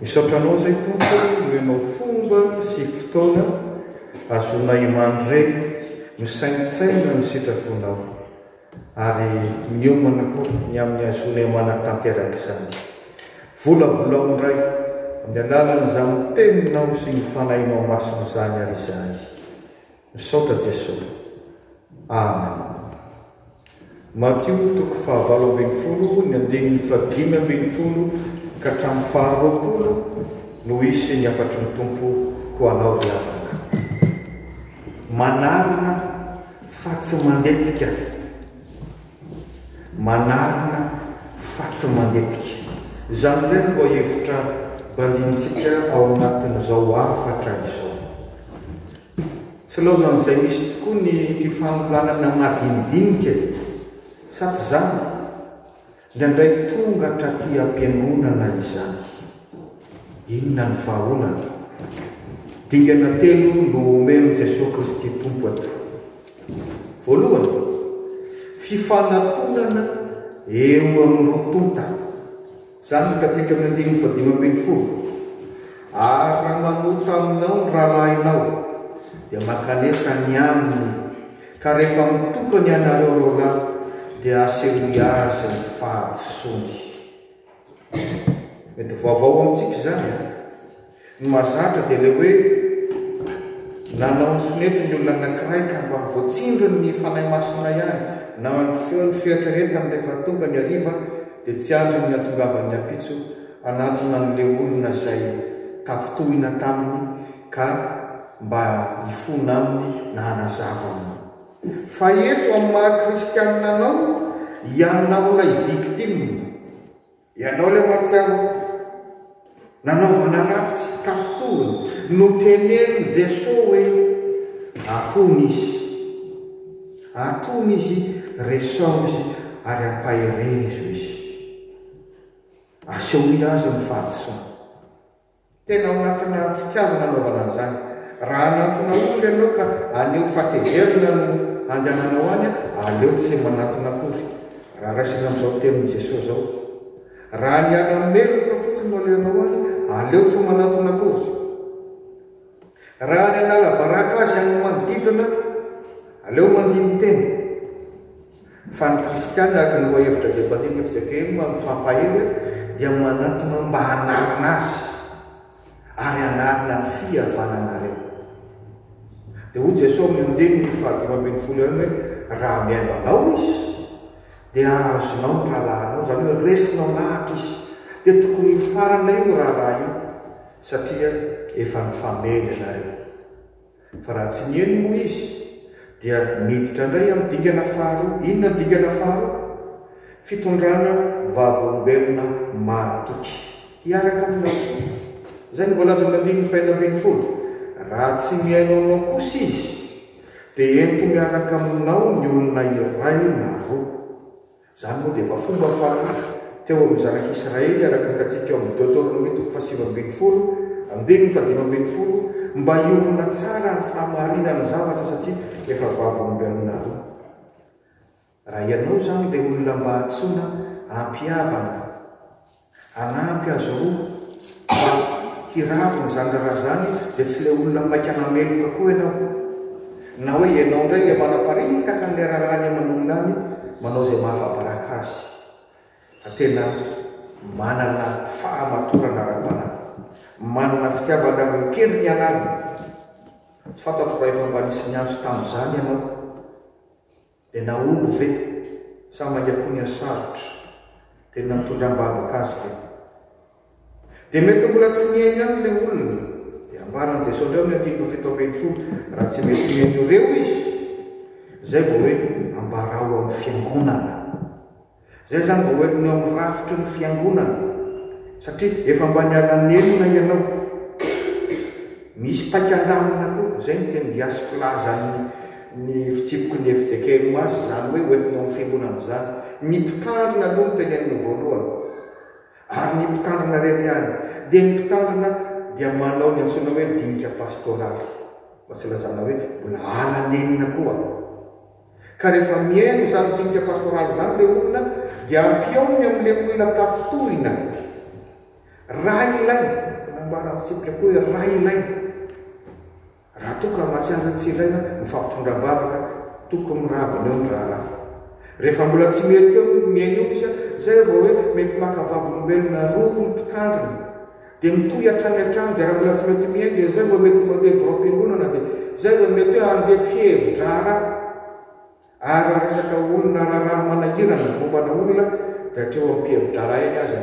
Misaotra Anao izay Tompo nomenao fomba sy fotoana ahazoanay mandre, misaintsaina ny sitraponao ary miomana koa ny amin'ny hahazoanay manatanteraka izany. Volavolao indray amin'ny alalan'izany Teninao sy ny Fanahinao Masina izany ary izahay. Misaotra Jesoa. Amen. Matio toko faha-18 ny andininy faha-15 ka hatramin'ny faha-20 no hisy ny hafatry ny Tompo ho anao ry havana. Manarina fa tsy mandetika. Manarina fa tsy mandetika. Izany indray no lohahevitra banjinintsika ao anatin'izao hafatra izao. Tsy laozan'izay misy tokoa ny fifanolanana madinidinika e! Sa tsy izany? Indraindray tonga hatraty am-piangonana izany. Inona ny vahaolana? Dingana telo no omen'i Jesoa Kristy Tompo eto. Voalohany, fifanatonana eo amin'ny roa tonta. Izany no hitantsika amin'ny andininy fahadimy ambin'ny folo. Ary raha manota aminao ny rahalahinao, dia mankanesa any aminy, ka rehefa mitokana ianareo roalahy, dia asehoy azy ny fahadisoany. Mety vaovao amintsika izany an! Ny mahazatra dia ilay hoe nanao ny tsy nety ny olona anankiray ka mba voatsindrony ny Fanahy Masina ihany na ny feon'ny fieritreretany rehefa tonga ny hariva dia tsy andriny ny hatongavan'ny ampitso hanantona an'ilay olona izay tafintohina taminy ka mba hifona aminy na hanazava aminy. Fa eto amin'ny maha kristianina anao, ianao ilay victime. Ianao ilay mahatsiaro nanaovana ratsy, tafintohina, notenenin'i Jesoa hoe atony izy, atony izy, resaho izy ary ampaherezo izy. Asehoy azy ny fahadisoany. Tena ao anatina fitiavana anaovana an'izany. Raha hanantona olona ianao ka haneho fahatezerana no handehananao any, aleo tsy manantona akory, raha raisina amin'izao tenin'i Jesoa izao. Raha ny hanameloka fotsiny no alehanao any, aleo tsy manantona akory. Raha ny hanala baraka azy amin'ny manodidina, aleo mandini-tena. Fa ny kristiana, araka ny lohahevitra izay bandinin'ny fjkm mifampahery, dia manantona mba hanarina azy, ary hanarina ny fihavananareo. Dia hoy Jesoa amin'ny andininy faha-15 ihany hoe, Raha mihaino anao izy, dia azonao ny rahalahinao, izany hoe resinao lahatra izy. Dia tokony hifarana io raharaha io, satria efa nifamely ianareo. Fa raha tsy nihaino moa izy dia miditra indray amin'ny dingana faharoa. Inona ny dingana faharoa? Fitondrana vavolombelona mahatoky hiaraka aminao. Izay no voalazan'ny andininy fahenina ambin'ny folo. Raha tsy mihaino anao kosa izy dia ento miaraka aminao ny olona iray na roa. Izany moa dia efa fomba fanao teo amin'ny zanak'Israely araka ny hitantsika ao amin'ny Deoteronomia toko faha-19, andininy faha-15, mba hiorina tsara ny fahamarinan'ny zavatra satria efa vavolombelona roa. Raha ianao izany ilay olona mba antsoina hampihavana Hanampy azy roa mba hiravona izany raharaha izany dia tsy ilay olona maika nameloka koa ianao. Na hoe ianao indray ilay manaparitaka an'ilay raharaha any aman'olona any manao izay mahafa-baraka azy. Fa tena manana fahamatorana ara-panahy. Manana fitiavana mikendry ny hanarina. Tsy fantatro raha efa mba nisy niantso tamin'izany ianao. Dia nahomby ve? Sa mainka koa nihasarotra? Dia nitondram-bavaka azy ve? Dia mety mbola tsy nihaino ihany ilay olona. Dia ambaran'i Jesoa indray ao amin'ny andininy faha-17, raha tsy mety mihaino ireo izy, izay vao hoe ambarao amin'ny fiangonana. Izay izany vao hoentiny ao amin'ny rafitry ny fiangonana, satria efa mba niala nenina ianao. Misy paika andamina koa, izay no teny gasy filazan'ny ny fitsipiky ny fjkm azy, izany hoe hoentina ao amin'ny fiangonana izany. Ny mpitandrina aloha no tenenina voalohany, ary ny mpitandrina irery ihany. Dia ny mpitandrina dia manao ny antsoina hoe dinika pastoraly, mba tsy ilazana hoe mbola ala nenina koa. Ka rehefa mihaino izany dinika pastoraly izany ilay olona dia ampihaoniny amin'ilay olona tafintohina raha ilaina. ambaran'ny fitsipika koa hoe raha ilaina. Raha toa ka mahatsiaro hoe tsy ilaina, mifampitondra am-bavaka, tokony miravona eo ny raharaha. Rehefa mbola tsy mety eo ny mihaino eo izy, izay vao hoe mety maka vavolombelona roa ny mpitandrina. Dia mitohy hatrany hatrany, dia raha mbola tsy mety mihaino dia izay vao mety mandeha biraom-piangonana, dia izay vao mety hoe handeha mpihevi-draharaha. Ary raha resaka olona raharaha manahirana mombana olona dia hatreo amin'ny mpihevi-draharaha eny aza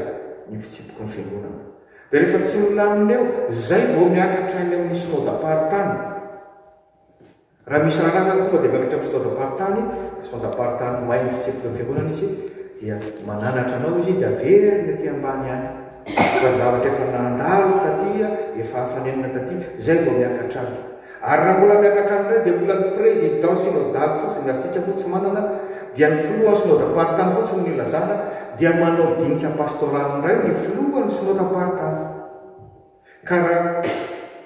ny fitsipiky ny fiangonana. Dia rehefa tsy milamina eo, izay vao miakatra any amin'ny synodam-paritany. Raha misy raharaha izany tonga dia miakatra amin'ny synodam-paritany, synodam-paritany mahay ny fitsipiky ny fiangonana izy dia mananatra anao izy dia averiny aty ambany ihany. Fa zavatra efa nandalo taty, efa afa-nenina taty, izay vao miakatra any. Ary raha mbola miakatra any indray dia mbola ny président synodal fotsiny, ary tsika moa tsy manana, dia ny filohan'ny synodam-paritany fotsiny no ilazana, dia manao dinika pastoraly indray ny filohan'ny synodam-paritany. Ka raha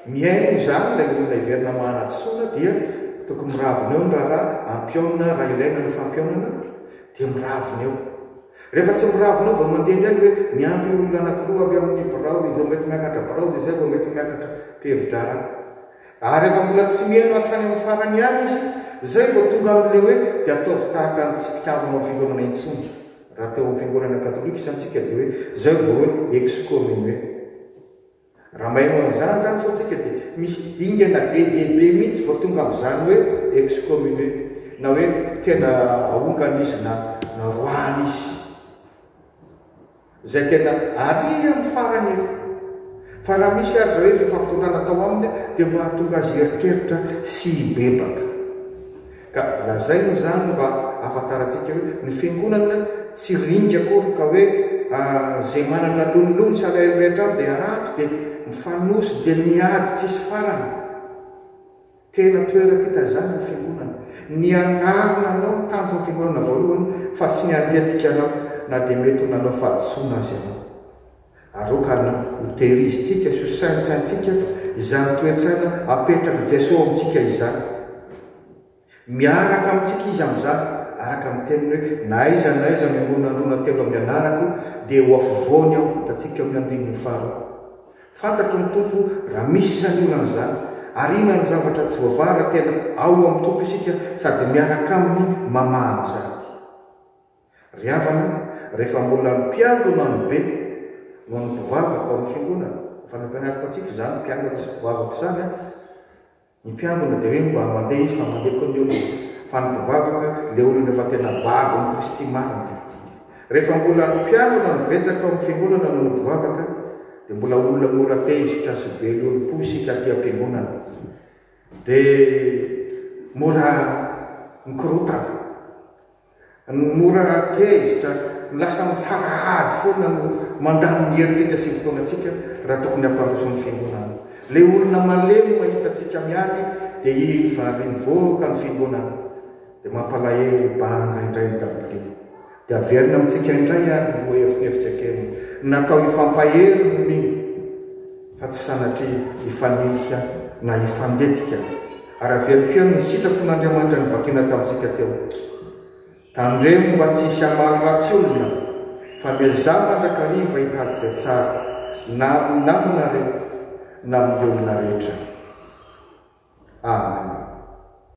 mihaino izany ilay olona heverina maha-nadisoana dia tokony miravona eo ny raharaha, ampihaonina raha ilaina ny fampihaonana dia miravona eo. Rehefa tsy miravona eo vao mandeha indray ny hoe miandry olona anankiroa avy amin'ny birao dia vao mety miakatra birao dia izay vao mety miakatra mpihevi-draharaha. Ary rehefa mbola tsy mihaino hatrany amin'ny farany ihany izy, izay vao tonga amin'ilay hoe dia ataovy tahaka ny tsy mpikambana ao amin'ny fiangonana intsony. Raha teo amin'ny fiangonana katolika izany tsika dia hoe izay vao hoe excommunié. Raha maheno an'izany izany sao tsika dia misy dingana be dia be mihitsy vao tonga amin'izany hoe excommunié na hoe tena ahongana izy na na roahana izy. Izay tena ary amin'ny farany ery. Fa raha misy ary izao hoe fifampitondrana atao aminy dia mba hahatonga azy hieritreritra sy hibebaka. Ka lazaina izany mba hahafantarantsika hoe ny fiangonana tsy ringa akory ka hoe izay manana lonilony sy alahelo rehetra any dia ato dia mifanosy dia miady tsisy farany. Tena toeram-pitaizana ny fiangonana. Ny hanarina anao no tanjon'ny fiangonana voalohany fa tsy ny handetika anao na dia mety ho nanao fahadisoana aza ianao. Ary aoka hotehirizintsika sy ho saintsaintsika izany toe-tsaina apetrak'i Jesoa ao amintsika izany. Miaraka amintsika Izy amin'izany, araka ny teniny hoe, Na aiza na aiza mionona roa na telo amin'ny anarako, dia eo afovoany Aho, hitantsika eo amin'ny andininy faharoa. Fantatry ny Tompo raha misy izany olana izany, ary inona ny zavatra tsy voavaha raha tena ao amin'ny Tompo isika sady miaraka Aminy mamaha an'izany. Ry havana, rehefa mbola ny mpiangona no be noho ny mpivavaka ao amin'ny Fiangonana, efa nampianariko antsika izany mpiangona sy mpivavaka izany an, Ny mpiangona dia hoe mba mandeha izy fa mandeha koa ny olona. Fa ny mpivavaka, ilay olona efa tena babon'i Kristy marina. Rehefa mbola ny mpiangona no betsaka ao amin'ny fiangonana noho ny mpivavaka, dia mbola olona mora tezitra sy be lolompo isika aty am-piangonana. Dia mora mikorotana. Ny mora tezitra, ny lasa mitsara ady foana no mandany ny herintsika sy ny fotoanantsika raha tokony hampandroso ny fiangonana. Ilay olona malemy mahita antsika miady dia iny fa ry mivoaka ny fiangonana dia mampalahelo banga indray ny dabilio. Dia averina amintsika indray ary ny lohahevitry ny FJKM. Natao hifampahery ny mino. Fa tsy sanatria hifanilika na hifandetika. Ary averiko ihany ny sitrapon'Andriamanitra novakiana tamintsika teo. Tandremo mba tsy hisy hamaly ratsy olona, fa miezaha mandrakariva hitady izay tsara, na amin'ny namanareo, na amin'ny olona rehetra.